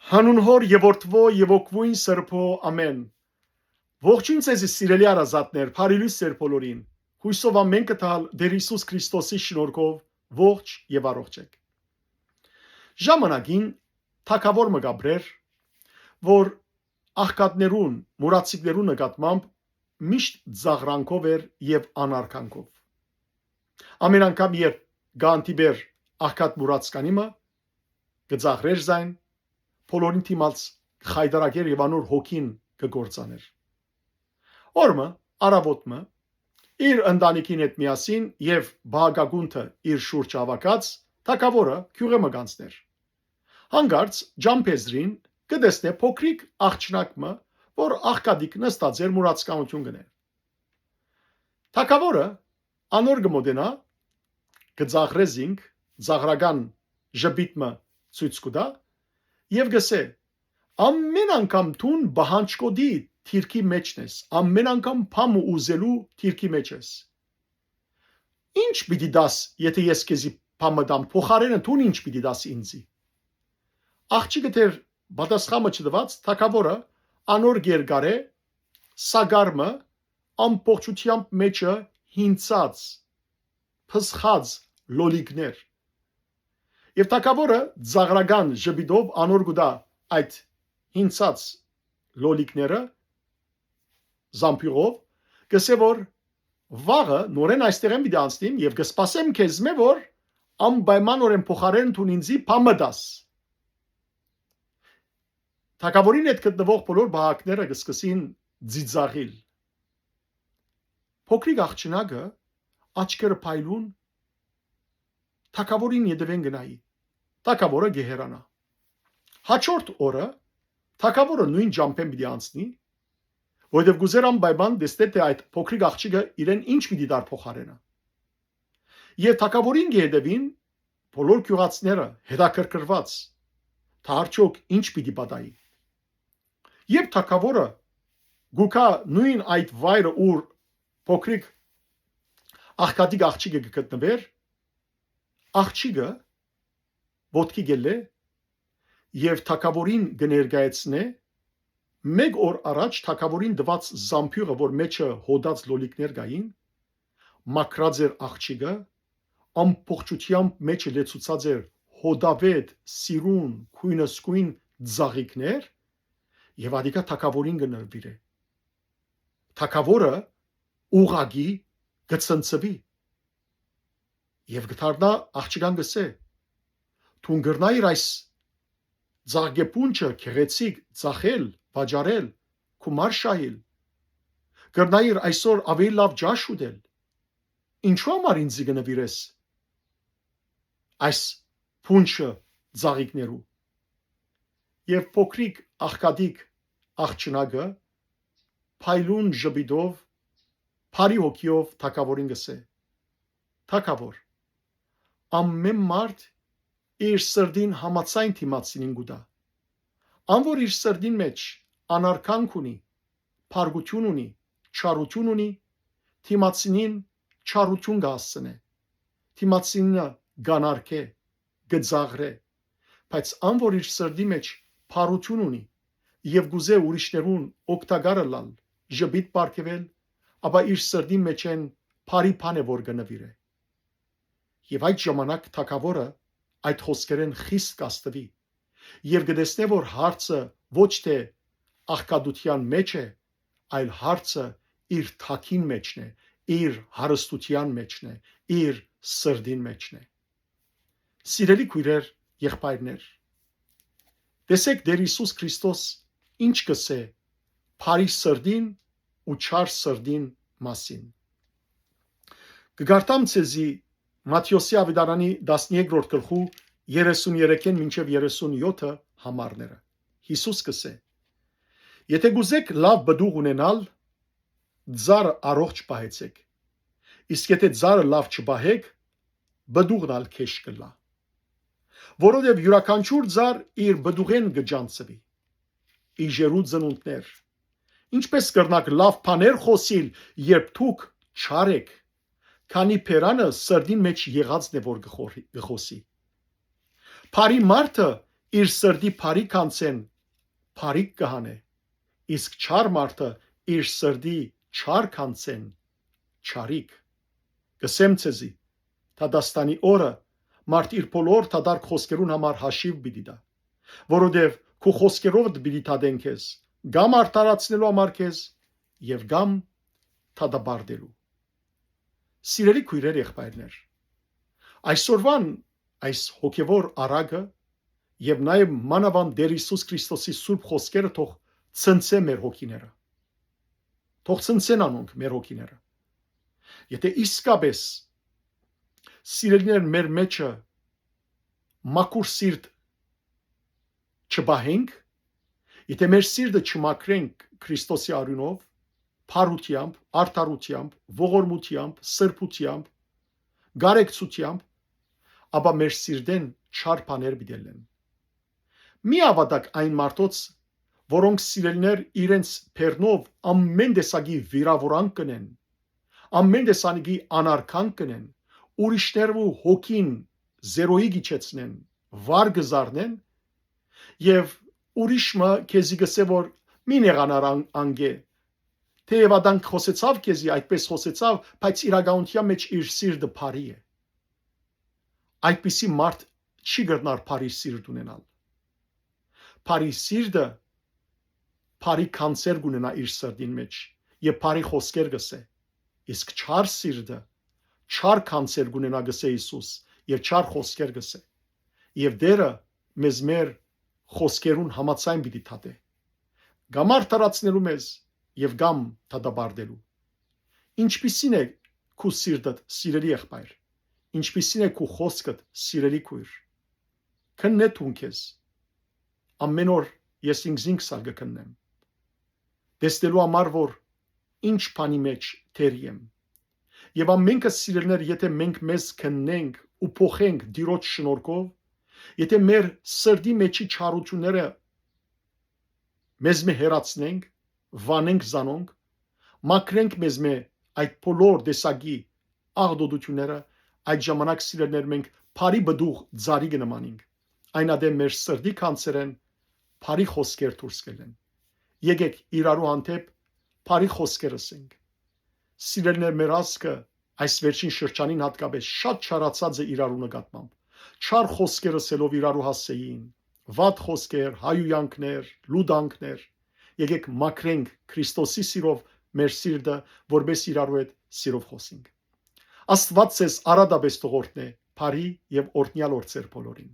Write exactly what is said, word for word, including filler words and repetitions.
Հանուն Հօր եւ Որդւոյ եւ Հոգւոյն Սրբոյ, ամէն։ Ողջոյն ձեզի, սիրելի հարազատներ, բարի լոյս ձեր բոլորին։ Յոյսով ամէն կը տալ Տէր Յիսուս Քրիստոսի շնորհքով ողջ եւ առողջ էք։ Ժամանակին թագաւոր մը կ'ապրէր, որ աղքատներուն, մուրացիկներուն նկատմամբ միշտ ծաղրանքով էր եւ անարգանքով։ Ամէն անգամ, երբ կ'հանդիպէր աղքատ մուրացկանի մը, կը ծաղրէր զայն, բոլորին դիմաց կը խայտառակէր եւ անոր հոգին կը կործանէր։ Օր մը, առաւօտ մը, իր ընտանիքին հետ միասին եւ բահակագունդը իր շուրջը հաւաքած, թագաւորը գիւղէ մը կ'անցնէր։ Հանկարծ ճամբեզրին կը տեսնէ փոքրիկ աղջնակ մը, որ աղքատիկ նստած էր, մուրացկանութիւն կ'ընէր։ Թագաւորը անոր կը մօտենայ, կը ծաղրէ զինք, ծաղրական ժպիտ մը ցոյց կու տայ եւ կ'ըսէ. «Ամէն անգամ դուն պահանջկոտի դիրքի մէջն ես, ամէն անգամ բան մը ուզելու դիրքի մէջ ես։ Ի՞նչ պիտի տաս, եթէ ես քեզի բան մը տամ, փոխարէնը դուն ի՞նչ պիտի տաս ինծի»։ Աղջիկը դեռ պատասխան մը չտուած, թագաւորը անոր կ'երկարէ սակար մը, ամբողջութեամբ մէջը հինցած, փսխած լոլիկներ։ Եւ թագաւորը ծաղրական ժպիտով անոր կու տայ այդ հինցած լոլիկները, զամբիւղով, կ'ըսէ որ վաղը նորէն այստեղէն պիտի անցնիմ եւ կը սպասեմ քեզմէ որ անպայմանօրէն փոխարէն դուն ինծի բան մը տաս։ Թագաւորին հետ գտնուող բոլոր պահակները կը սկսին ծիծաղիլ։ Փոքրիկ աղջնակը, աչքերը փայլուն, թագաւորին ետեւէն կը նայի։ Թագաւորը կը հեռանայ։ Հաջորդ օրը թագաւորը նոյն ճամբէն պիտի անցնի, որովհետեւ կ'ուզէր անպայման տեսնէ թէ այդ փոքրիկ աղջիկը իրեն ինչ պիտի տար փոխարէնը։ Եւ թագաւորին կը հետեւին բոլոր գիւղացիները, հետաքրքրուած, թէ արդեօք ինչ պիտի պատահի։ Երբ թագաւորը կու գայ նոյն այդ վայրը, ուր փոքրիկ աղքատիկ աղջիկը կը գտնուէր, աղջիկը ոտքի կ'ելլէ եւ թագաւորին կը ներկայացնէ մէկ օր առաջ թագաւորին տուած զամբիւղը, որ մէջը հոտած լոլիկներ կային, մաքրած էր աղջիկը, ամբողջութեամբ մէջը լեցուցած էր հոտավէտ, սիրուն, գոյնզգոյն ծաղիկներ, եւ ատիկա թագաւորին կը նուիրէ։ Թագաւորը ուղղակի կը ցնցուի եւ կը դառնայ, աղջկան կ'ըսէ. «Դուն կրնայիր այս ծաղկեփունջը գեղեցիկ ծախել, վաճառել, գումար շահիլ։ Կրնայիր այսօր աւելի լաւ ճաշ ուտել։ Ինչո՞ւ համար ինծի կը նուիրես այս փունջը ծաղիկներու»։ Եւ փոքրիկ աղքատիկ աղջնակը փայլուն ժպիտով, բարի հոգիով թագաւորին կ'ըսէ. «Թագաւոր, ամէն մարդ իր սրտին համաձայն դիմացինին կու տայ։ Ան որ իր սրտին մէջ անարգանք ունի, փառքութիւն ունի, չարութիւն ունի, դիմացինին չարութիւն կը հասցնէ, դիմացինը կ'անարգէ, կը ծաղրէ, բայց ան որ իր սրտի մէջ բարութիւն ունի եւ կ'ուզէ ուրիշներուն օգտակար ըլլալ, ժպիտ պարգեւել, ապա իր սրտին մէջէն բարի բան է որ կը նուիրէ»։ Եւ այդ ժամանակ թագաւորը այդ խօսքերէն խիստ կ'աստուի եւ կը տեսնէ որ հարցը ոչ թէ աղքատութեան մէջ է, այլ հարցը իր թագին մէջն է, իր հարստութեան մէջն է, իր սրտին մէջն է։ Սիրելի քոյրեր, եղբայրներ, տեսէք Տէր Յիսուս Քրիստոս ինչ կ'ըսէ բարի սրտին ու չար սրտին մասին։ Կը կարդամ ձեզի Մատթէոսի աւետարանի տասներկրորդ գլխու երեսուն երեքէն մինչեւ երեսուն յոթը համարները։ Յիսուս կ'ըսէ. «Եթէ կ'ուզէք լաւ պտուղ ունենալ, ծառը առողջ պահեցէք։ Իսկ եթէ ծառը լաւ չպահէք, պտուղն ալ գէշ կ'ըլլայ։ Որովհետեւ իւրաքանչիւր ծառ իր պտուղէն կը ճանչցուի։ Իժերու ծնունդներ, ինչպէս կրնաք լաւ բաներ խօսիլ, երբ դուք չար էք, քանի բերանը սրտին մէջ եղածն է որ կը խորհի-, կը խօսի։ Բարի մարդը իր սրտի բարի գանձէն բարիք կը հանէ, իսկ չար մարդը իր սրտի չար գանձէն չարիք։ Կ'ըսեմ ձեզի, դատաստանի օրը մարդ իր բոլոր դատարկ խօսքերուն համար հաշիւ պիտի տայ, որովհետեւ քու խօսքերովդ պիտի դատեն քեզ, կամ արդարացնելու համար քեզ, եւ կամ դատապարտելու։ Սիրելի քոյրեր, եղբայրներ, այսօրուան այս հոգեվոր առակը եւ նաեւ մանաւանդ Տեր Յիսուս Քրիստոսի սուրբ խօսքերը թող ցնցէ մեր հոգիները։ Թող ցնցեն անոնք մեր հոգիները։ Եթե իսկապես սիրելիներ մեր մեջը մաքուր սիրտ չպահենք, եթե մեր սիրտը չմաքրենք Քրիստոսի արիւնով, փառութեամբ, արդարութեամբ, ողորմութեամբ, սրբութեամբ, կարեկցութեամբ, ապա մեր սիրտէն չար բաներ պիտի ելլեն։ Մի աւատակ այն մարդոց, որոնք սիրելիներ իրենց բեռնով ամեն տեսակի վիրաւորանք կ'ընեն, ամեն տեսակի անարգանք կ'ընեն, ուրիշներու հոգին զերոյի կ'իջեցնեն, վար կը զարնեն, եւ ուրիշ մը քեզի կ'ըսէ, որ մի նեղանար ան-, անգէ, թէեւ ադանք խօսեցաւ քեզի, այդպես խօսեցաւ, բայց իրականութեան մէջ իր սիրտը բարի է։ Այդպիսի մարդ չի կրնար բարի սիրտ ունենալ։ Բարի սիրտը բարի գանձեր կ'ունենայ իր սրտին մէջ եւ բարի խօսքեր կ'ըսէ, իսկ չար սիրտը չար գանձեր կ'ունենայ, կ'ըսէ Յիսուս, եւ չար խօսքեր կ'ըսէ։ Եւ Տէրը մեզ մեր խօսքերուն համաձայն պիտի դատէ, կամ արդարացնելու մեզ եւ կամ դատապարտելու։ Ինչպիսի՞ն է քու սիրտդ, սիրելի եղբայր, ինչպիսի՞ն է քու խօսքդ, սիրելի քոյր։ Քննէ դուն քեզ։ Ամէն օր ես ինքզինքս ալ կը քննեմ, տեսնելու համար, որ ինչ բանի մէջ դեռ եմ։ Եւ ամենքս, սիրելիներ, եթե մենք մեզ քննենք ու փոխենք Տիրոջ շնորհքով, եթե մեր սրտի մէջի չարութիւնները մեզմէ հեռացնենք, վանենք զանոնք, մաքրենք մեզմէ այդ բոլոր տեսակի աղտոտութիւնները, այդ ժամանակ, սիրելիներ, մենք բարի պտուղ ծառի կը նմանինք։ Այն ատեն մեր սրտի գանձերէն բարի խօսքեր դուրս կ'ելլեն։ Եկէք իրարու հանդէպ բարի խօսքեր ըսենք։ Սիրելիներ, մեր ազգը այս վերջին շրջանին յատկապես շատ չարացած է իրարու նկատմամբ։ Չար խօսքեր ըսելով իրարու հասցէին, վատ խօսքեր, հայհոյանքներ, լուտանքներ։ Եկէք մաքրենք Քրիստոսի սիրով մեր սիրտը, որպէս իրարու հետ սիրով խօսենք։ Աստուած ձեզ արատապէս թող օրհնէ, բարի եւ օրհնեալ օր ձեր բոլորին։